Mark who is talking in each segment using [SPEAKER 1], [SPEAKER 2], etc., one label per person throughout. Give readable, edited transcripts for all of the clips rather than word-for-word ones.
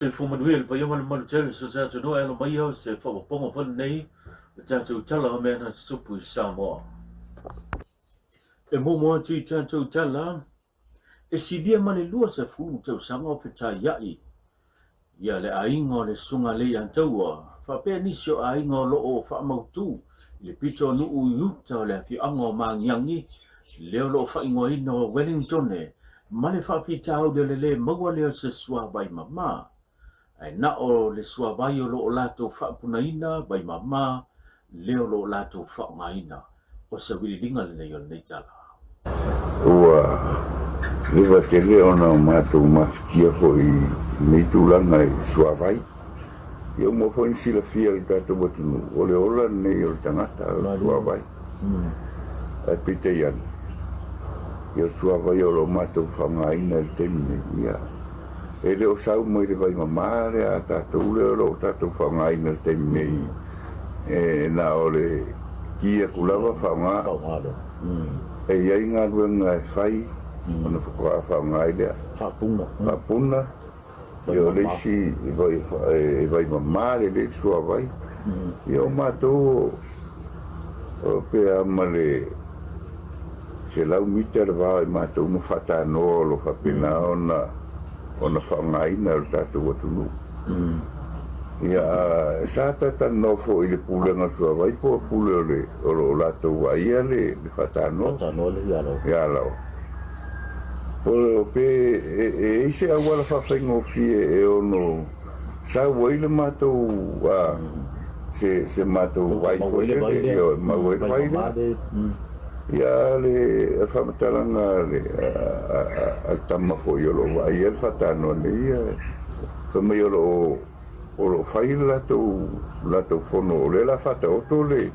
[SPEAKER 1] Soifua manuia le paia ma le mamalu tele o si o tatou atunuu e alo mai o se faaopoopoga foi lenei o tatou tala o mea na tutupu i Samoa. E muamua atu i tatou tala, e silia ma le 20 tausaga o fetaia'i ia le aiga o le Susuga Leiataua faapea nisi o aiga o lo o faamautu i le pito o nuu i uta o le afioaga o Magiagi lea o lo o faaigoaina o Wellingtone ma le faafitauli o le lē maua lea o se suavai mama. Ae na o le suavai o lo o latou faapunaina vai mama lea o lo o latou faaaogaina. O se vililiga lenei o lenei tala.
[SPEAKER 2] Ua leva tele ona matou mafatia foi i lenei tulaga i suavai. Ia uma foi ona silafia e le tatou atunuu, o le ola lenei o le tagata, o le suavai. Ae peitai ane, ia o le suavai o lo o matou faaaogaina i le taimi nei, ia, e le o sau mai le vai mama lea a tatou lea o lo o tatou faaaogaina i le taimi nei, e na o le ki atu lava faaaoga. E i ai galuega e fai ona faatoa faaaoga ai lea. Faapuna. Ia o le isi e vai mama lelei le suavai. Ia o matou o pe a ma le 100 mita le va o i matou ma faatanoa o lo o faapena ona ona faaaogaina e le tatou atunuu. Ia sa talatalanoa foi i le Pulega o le Suavai po o le Pule o le o lo o latou vaaia le faatanoa. I Alaoa. Po pe e i ai se auala faafaigofie e ono sau ai le matou se se matou vai foi lele, ioe, mau ai le vai lea. Ia le faamatalaga a le a le tama foi o lo o vaaia le faatanoa nei, ia fai mai o lo o o lo o fai le latou latou fono o lea o le a faataoto le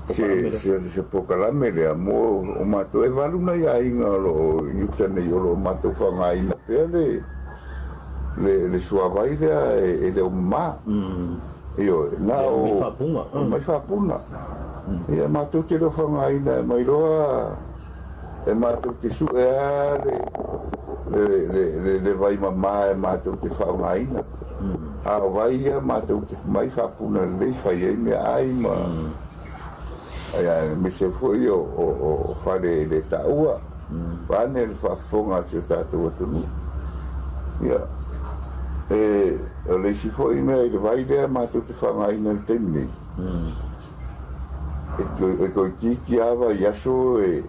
[SPEAKER 2] se se se polokalame lea mo o matou. E valu nai aiga o lo o i uta nei o lo o matou faaaogaina pea le le le suavai lea e le o mama. Ioe, na o mai faapuna. Ia matou te le o faaaogaina e mai loa e matou te sue lava le, le, le, le, le vai mama e matou te faaaogaina. A o vai ia matou te mai faapuna lelei fai ai meaai ma aemaise foi o, o, o fale e le taua, vaeane le faafofoga a si o tatou atunuu. Ia, e, o le isi foi mea i le vai lea matou te faaaogaina i le taimi nei, E toeitiiti lava i aso e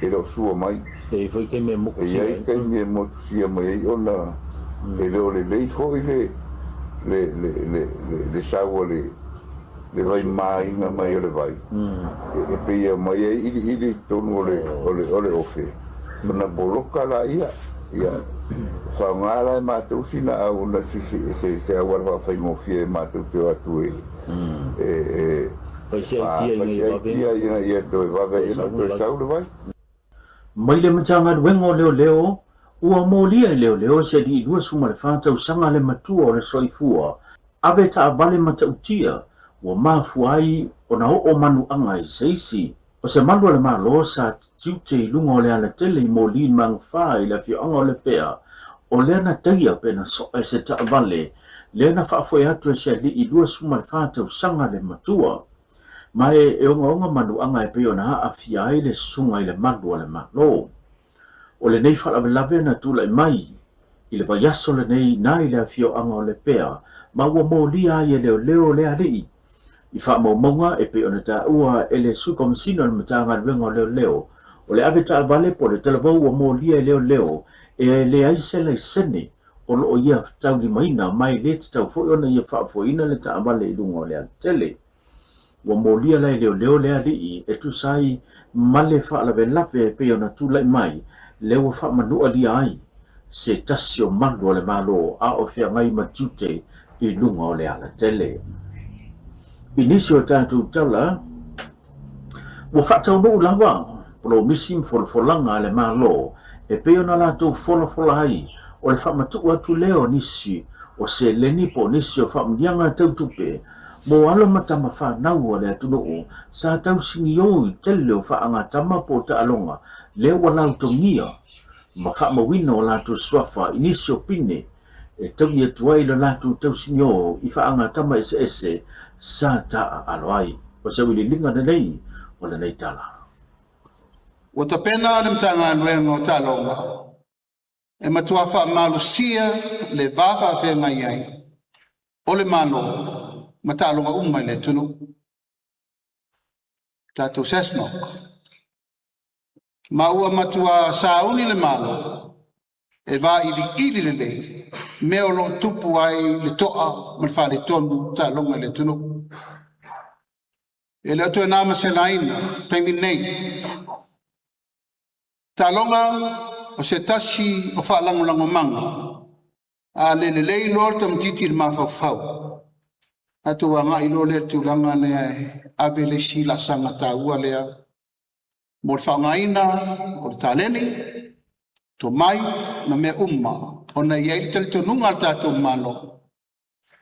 [SPEAKER 2] le o sua mai. E i ai foi taimi e
[SPEAKER 1] motusia ai.
[SPEAKER 2] E i ai taimi e motusia mai ai ona e le o lelei foi le le sau a le le vai mamaina mai o le vai, e pei e aumai ai iliili i totonu o le o le ofe ona poloka laia. Ia, faaaoga la e matou sina auala se auala faafaigofie e matou te o atu e e fai se ina ia toe vave ai ona toe sau le vai.
[SPEAKER 1] Mai le Matagaluega o Leoleo, ua molia e leoleo se alii 24 tausaga le matua o le soifua ave taavale matautia ua mafua ai ona oo manuaga i se isi. O se malu a le Malo sa tiute i luga o le alatele i Moli Magafa i le afioaga o Lepea, o lea na taia pe na soa e se taavale, lea na faafoe atu e se alii 24 tausaga le matua. Ma e ogaoga manuaga e pei ona aafia ai le susuga i le malu a le Malo. O lenei faalavelave na tulai mai i le vaiaso lenei na i le afioaga o Lepea ma ua molia ai e leoleo le alii i faamaumauga e pei ona taua e le Sui Komesina o le Matagaluega o Leoleo, o le ave taavale po o le talavou ua molia e leoleo e leai se laisene o lo o ia taulimaina ma e le tatau foi ona ia faafoeina le taavale i luga o le alatele. Ua molia la e leoleo le alii e tusa ai ma le faalavelave e pei ona tulai mai lea ua faamanualia ai se tasi o malu a le Malo a o feagai ma tiute i luga o le alatele. I nisi o tatou tala, ua faataunuu lava polomisi ma folafolaga a le Malo e pei ona latou folafola ai o le faamatuu atu lea o nisi o seleni po o nisi o faamanuiaga tau tupe mo alo ma tama fanau a le atunuu sa tausigiō i tele o faagatama po o taaloga lea ua lautogia ma faamauina o latou suafa i nisi o pine. e taui atu ai lo latou tausinio i faagatama eseese sa taaalo ai. O se auiliiliga lenei o lenei tala.
[SPEAKER 3] Ua tapena le Matagaluega o Taaloga e matua faamalosia le va faafeagai ai o le Malo ma taaloga uma i le atunuu. Tatou SASNOC. Ma ua matua sauni le Malo e vailiili lelei mea o lo o tupu ai le toa ma le faaletonu o taaloga i le atunuu. E le o toe na ma se laina taimi nei. Taaloga o se tasi o faalagolagomaga a le lelei loa le tamaitiiti i le mafaufau, tatou agai loa lea i le tulaga lea e ave le isi laasaga taua lea mo le faaaogaina o le taleni, tomai ma mea uma, ona e i ai le talitonuga a le tatou Malo,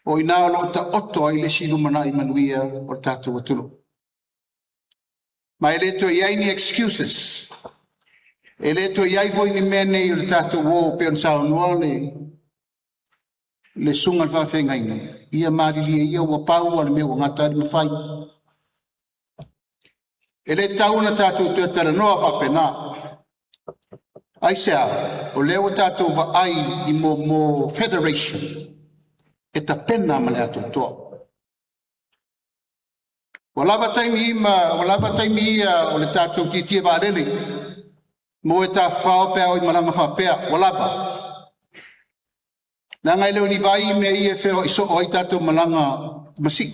[SPEAKER 3] o i ina o lo o taoto ai le isi lumanai manuia o le tatou atunuu. Ma e le toe i ai ni excuses, e le toe i ai foi ni mea nei o le tatou o pei ona saunoa le susuga i le faafeagaiga, ia malilie ia ua pau lava o le mea ua gata ai le mafai. E le tatau ona tatou toe talanoa faapena. Aisea? O lea ua tatou vaai i mo federation e tapena ma le atoatoa. Ua lava taimi ima, ua lava taimi ia o le tatou tietie vaalele mo e tafafao pe a o i malaga faapea, ua lava. Leaga e le o ni vai mea ia e feoai soo ai tatou malaga masii.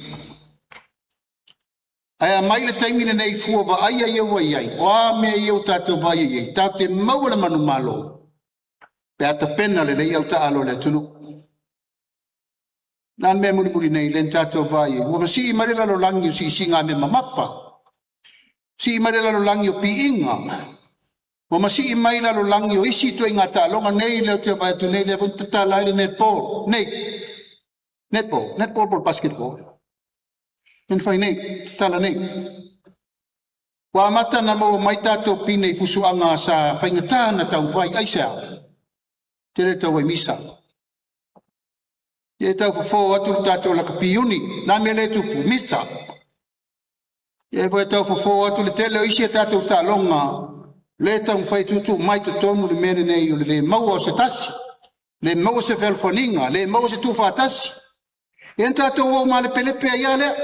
[SPEAKER 3] Ae a mai le taimi lenei fua vaaia ia ua i ai, o a mea ia ua tatou vaaia i ai, tatou te maua le manumalo pe a tapena lelei au taaalo a le atunuu. Na le mea mulimuli nei lea na tatou vaai ai, ua masii mai le lalolagi o siisiiga mea mamafa, sii mai le lalolagi o piiga, ua masii mai lalolagi o isi ituaiga taaloga nei lea ou te vaai atu nei, lea foi na tatala ai le netball nei, netball, netball po o le basketball, lea na fai nei, tatala nei. Ua amata ona maua mai tatou pine i fusuaga sa faigata ona taumafai, aisea? Tele le tau ai misa. Ia e tau fofo atu le tatou lakapi iuni, la mea lea e tupu, misa. Ia foi e tau fofo atu le tele o isi a tatou taaloga lea e taumafai e tuutuu mai totonu le mea lenei o le le maua o se tasi, le maua se fealofaniga, le maua se tuufaatasi. Ia na tatou o malepelepe ai lava lea.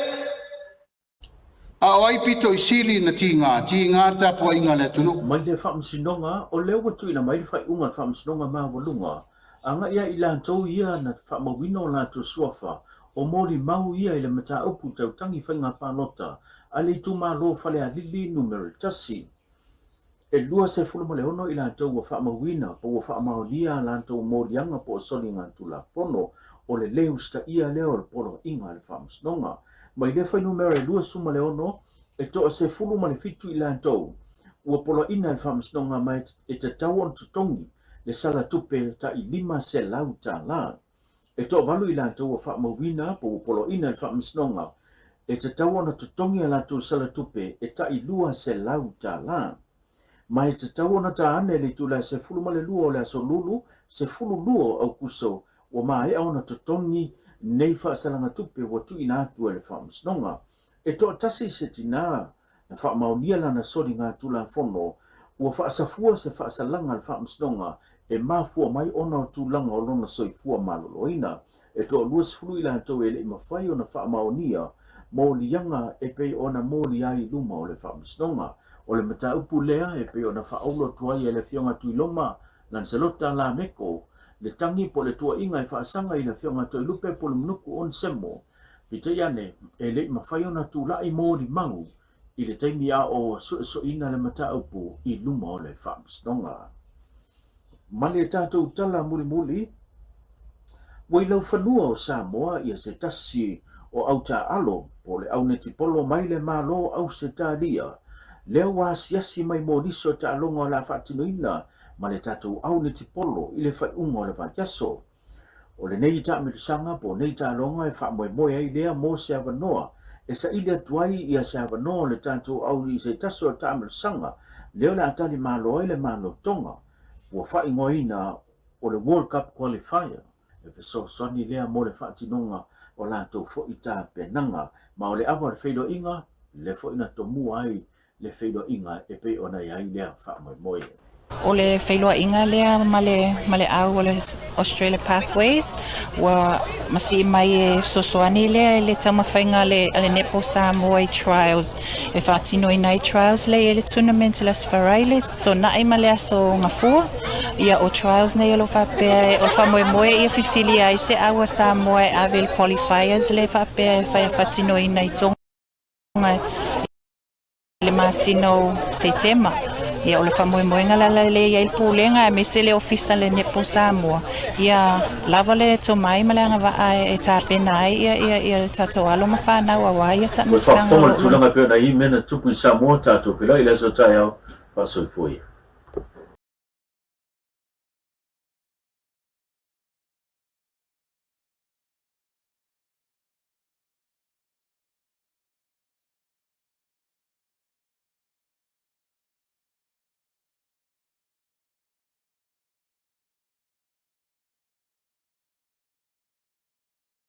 [SPEAKER 3] A o ai pito i sili na tiga, tiga le tapuaiga a le atunuu.
[SPEAKER 1] Mai le Faamasinoga, o lea ua tuuina mai le faaiuga a le Faamasinoga Maualuga agai ia i latou ia na faamauina o latou suafa o molimau ia i le mataupu tau tagi faiga palota a le itumalo o Falealili Numera 1. E 26 i latou ua faamauina po ua faamaonia a latou moliaga po o soligatulafono o le lē usitaia lea o le poloaiga a le Faamasinoga. Mai lea fuainumera e 26, e toa-17 i latou ua poloaiina e le Faamasinoga ma e tatau ona totogi le sala tupe tai $500. E toavalu i latou ua faamauina po ua poloaiina e le Faamasinoga e tatau ona totogi a latou sala tupe e tai $200. Ma e tatau ona ta ane i le itula e 12 o le aso Lulu, 12 o Aukuso, ua maea ona totogi nei faasalaga tupe ua tuuina atu e le Faamasinoga. E toatasi se tinā na faamaonia lana soligatulafono ua faasafua se faasalaga a le Faamasinoga e mafua mai ona o tulaga o lona soifua maloloina. E toa-20 i latou e le i mafai ona faamaonia moliaga e pei ona molia ai i luma o le Faamasinoga. O le mataupu lea e pei ona faaulu atu ai e le Afioga Tuiloma Lancelota Lameko le tagi po o le tuuaiga e faasaga i le Afioga Toelupe Pulumanuku Onesemo. Peitai ane, e le i mafai ona tulai molimau i le taimi a o suesueina le mataupu i luma o le Faamasinoga. Ma le tatou tala mulimuli, ua i laufanua o Samoa ia se tasi o autaaalo po o le aunetipolo mai le Malo o Ausetalia, lea ua asiasi mai mo nisi o taaloga o le a faatinoina ma le tatou aunetipolo i le faaiuga o le vaiaso. O lenei taamilosaga po o nei taaloga e faamoemoe ai lea mo se avanoa e saili atu ai ia se avanoa o le tatou au i se tasi o taamilosaga lea o le a tali malo ai le Malo Tonga ua faaigoaina o le World Cup Qualifier. E fesoasoani lea mo le faatinoga o latou foi tapenaga, ma o le ava o le feiloaiga, lea foi na tomua ai le feiloaiga e pei ona i ai lea faamoemoe.
[SPEAKER 4] O le feiloaiga lea ma le ma le au o le Australia Pathways ua masii mai e fesoasoani lea i le taumafaiga a le a le Netball Samoa i trials e faatinoina ai trials lea i le tournament i le Aso Faraile le Toonai ma le Aso Gafua. Ia o trials nei o lo o faapea o le faamoemoe ia filifilia ai se au a Samoa e ave i le qualifiers lea faapea e fai faatinoina i Toga i le masina o Setema. Ia o le faamoemoega la lea e i ai le Pulega aemaise le Ofisa le Netball Samoa, ia lava le tomai ma le agavaa e tapena ai ia ia ia le tatou alo ma fanau aua ia
[SPEAKER 1] Ua
[SPEAKER 4] taamilosaga
[SPEAKER 1] faafofoga
[SPEAKER 4] o
[SPEAKER 1] le
[SPEAKER 4] lo o
[SPEAKER 1] tulaga e pei ona i ai mea na tupu i Samoa, tatou feiloai i le aso taeao, faasoifua ia.